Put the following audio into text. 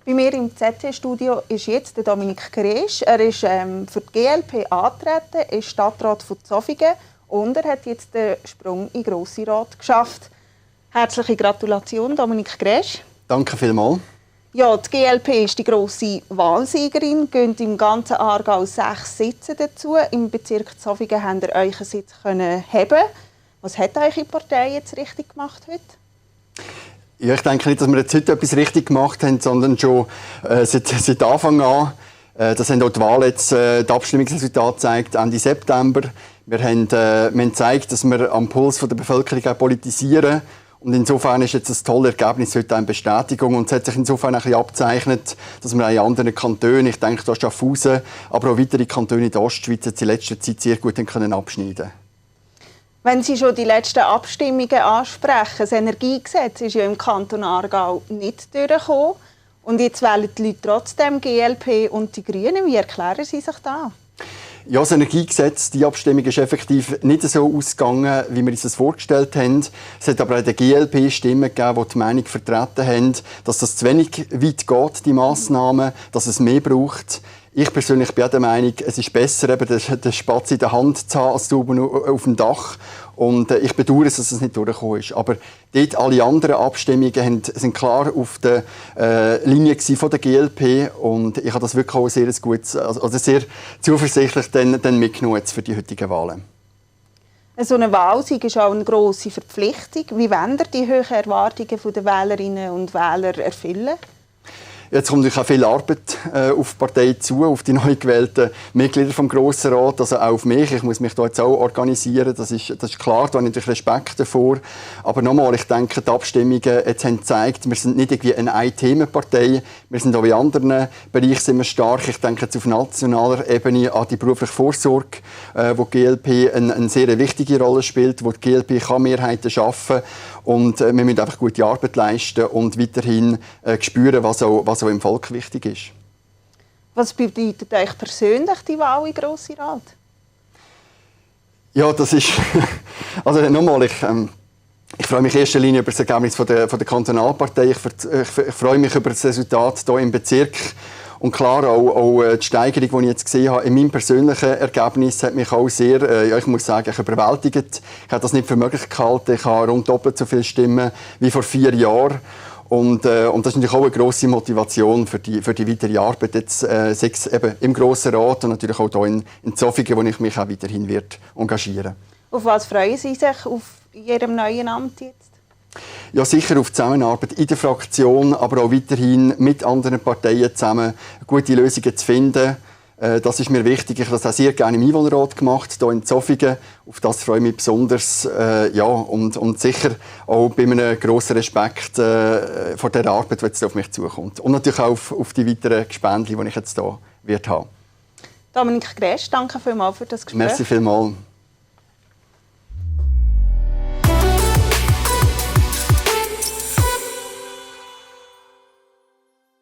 Bei mir im ZT-Studio ist jetzt der Dominik Gresch. Er ist für die GLP angetreten, ist Stadtrat von Zofingen und er hat jetzt den Sprung in den Grossen Rat geschafft. Herzliche Gratulation, Dominik Gresch. Danke vielmals. Ja, die GLP ist die grosse Wahlsiegerin, gönnt im ganzen Aargau 6 Sitze dazu. Im Bezirk Zofingen könnt ihr euren Sitz haben. Was hat eure Partei jetzt richtig gemacht heute? Ja, ich denke nicht, dass wir jetzt heute etwas richtig gemacht haben, sondern schon seit Anfang an. Das haben auch die Wahl jetzt, das Abstimmungsresultat gezeigt, Ende September. Wir haben gezeigt, dass wir am Puls der Bevölkerung auch politisieren. Und insofern ist jetzt ein tolles Ergebnis heute eine Bestätigung. Und es hat sich insofern ein bisschen abgezeichnet, dass wir auch in anderen Kantonen, ich denke da Schaffhausen, aber auch weitere Kantone in der Ostschweiz jetzt in letzter Zeit sehr gut abschneiden können. Wenn Sie schon die letzten Abstimmungen ansprechen, das Energiegesetz ist ja im Kanton Aargau nicht durchgekommen. Und jetzt wählen die Leute trotzdem GLP und die Grünen. Wie erklären Sie sich das? Ja, das Energiegesetz, die Abstimmung ist effektiv nicht so ausgegangen, wie wir uns das vorgestellt haben. Es hat aber auch der GLP Stimmen gegeben, die die Meinung vertreten haben, dass das zu wenig weit geht, die Massnahmen, dass es mehr braucht. Ich persönlich bin der Meinung, es ist besser, eben den Spatz in der Hand zu haben, als oben auf dem Dach. Und ich bedauere es, dass es nicht durchgekommen ist. Aber dort alle anderen Abstimmungen sind klar auf der Linie von der GLP. Und ich habe das wirklich auch sehr zuversichtlich dann mitgenommen für die heutigen Wahlen. So eine Wahlsieg ist auch eine grosse Verpflichtung. Wie wollen ihr die hohen Erwartungen der Wählerinnen und Wähler erfüllen? Jetzt kommt natürlich auch viel Arbeit auf die Partei zu, auf die neu gewählten Mitglieder vom Grossen Rat, also auch auf mich. Ich muss mich da jetzt auch organisieren, das ist klar, da habe ich natürlich Respekt davor. Aber nochmal, ich denke, die Abstimmungen jetzt haben gezeigt, wir sind nicht irgendwie eine Ein-Themen-Partei, wir sind auch in anderen Bereichen sind wir stark. Ich denke jetzt auf nationaler Ebene an die berufliche Vorsorge, wo die GLP eine sehr wichtige Rolle spielt, wo die GLP kann Mehrheiten schaffen kann. Und wir müssen einfach gute Arbeit leisten und weiterhin spüren, was auch im Volk wichtig ist. Was bedeutet euch persönlich die Wahl in den Grossen Rat? Ja, das ist... also nochmal, ich freue mich in erster Linie über das Ergebnis von der Kantonalpartei. Ich freue mich über das Resultat hier im Bezirk. Und klar, auch die Steigerung, die ich jetzt gesehen habe, in meinem persönlichen Ergebnis hat mich auch sehr, ich muss sagen, überwältigt. Ich habe das nicht für möglich gehalten. Ich habe rund doppelt so viele Stimmen wie vor 4 Jahren. Und das ist natürlich auch eine grosse Motivation für die weitere Arbeit jetzt, eben im Grossen Rat und natürlich auch hier in Zofingen, wo ich mich auch weiterhin engagieren werde. Auf was freuen Sie sich auf Ihrem neuen Amt jetzt? Ja, sicher auf die Zusammenarbeit in der Fraktion, aber auch weiterhin mit anderen Parteien zusammen gute Lösungen zu finden. Das ist mir wichtig. Ich habe das auch sehr gerne im Einwohnerrat gemacht, hier in Zofingen. Auf das freue ich mich besonders. Ja, und sicher auch bei einem grossen Respekt vor der Arbeit, die jetzt auf mich zukommt. Und natürlich auch auf die weiteren Gespendli, die ich jetzt hier haben werde. Dominik Gresch, danke vielmals für das Gespräch. Merci vielmals.